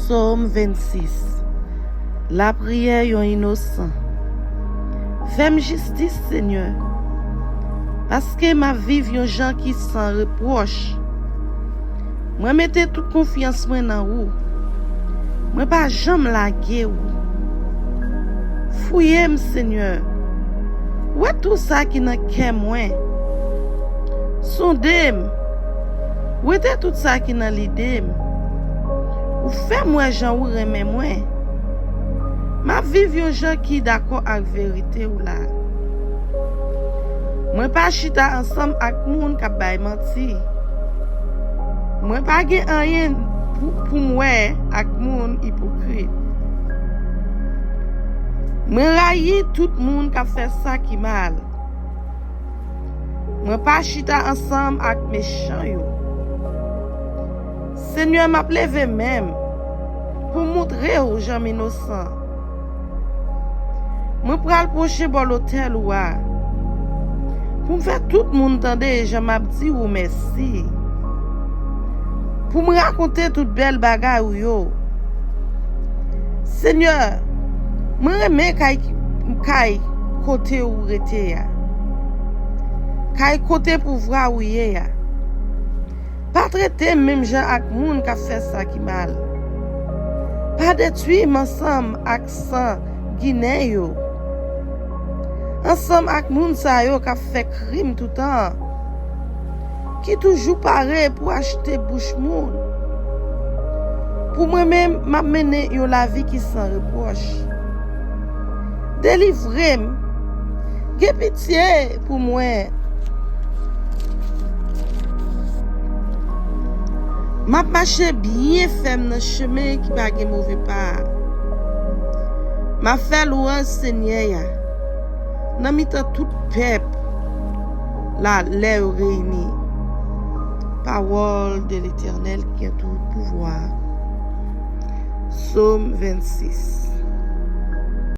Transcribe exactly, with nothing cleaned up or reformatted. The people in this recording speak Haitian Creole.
Sòm vennsis. Lapriyè yon inosan. Fè m jistis, Senyè, paske m ap viv yon jan ki san repwòch. Mwen mete tout konfyans mwen nan ou. Mwen pa janm lage ou. Fouye m, Senyè. Wè tou sa ki nan kè mwen. Sonde m. Wete tout sa ki nan lide m. Ou fè m wè jan ou renmen mwen. M ap viv yon jan ki dakò ak verite w la. Mwen pa chita ansanm ak moun k ap bay manti. Mwen pa gen anyen pou, pou m wè ak moun ipokrit. Mwen rayi tout moun k ap fè sa ki mal. Mwen pa chita ansanm ak mechan yo. Senyè, m ap leve men m pou m montre w jan m inosan. Mwen pral pwoche bò lotèl ou a, pou m fè tout moun tande jan m ap di ou mèsi, pou m rakonte tout bèl bagay ou yo. Senyè, mwen renmen kay, kay kote ou rete a, kay kote pouvwa ou ye a. Pa trete m menm jan ak moun k ap fè sa ki mal. Pa detwi m ansanm ak sanginen yo, ansanm ak moun sa yo k ap fè krim toutan, ki toujou pare pou achte bouch moun. Pou mwen menm, m ap mennen yon lavi ki san repwòch. Delivre m. Gen pitye pou mwen. M ap mache byen fèm nan chemen ki pa gen move pa a. M ap fè lwanj Senyè a nan mitan tout pèp la lè yo reyini. Pawòl de Letènèl ki gen tout pouvwa. Sòm vennsis.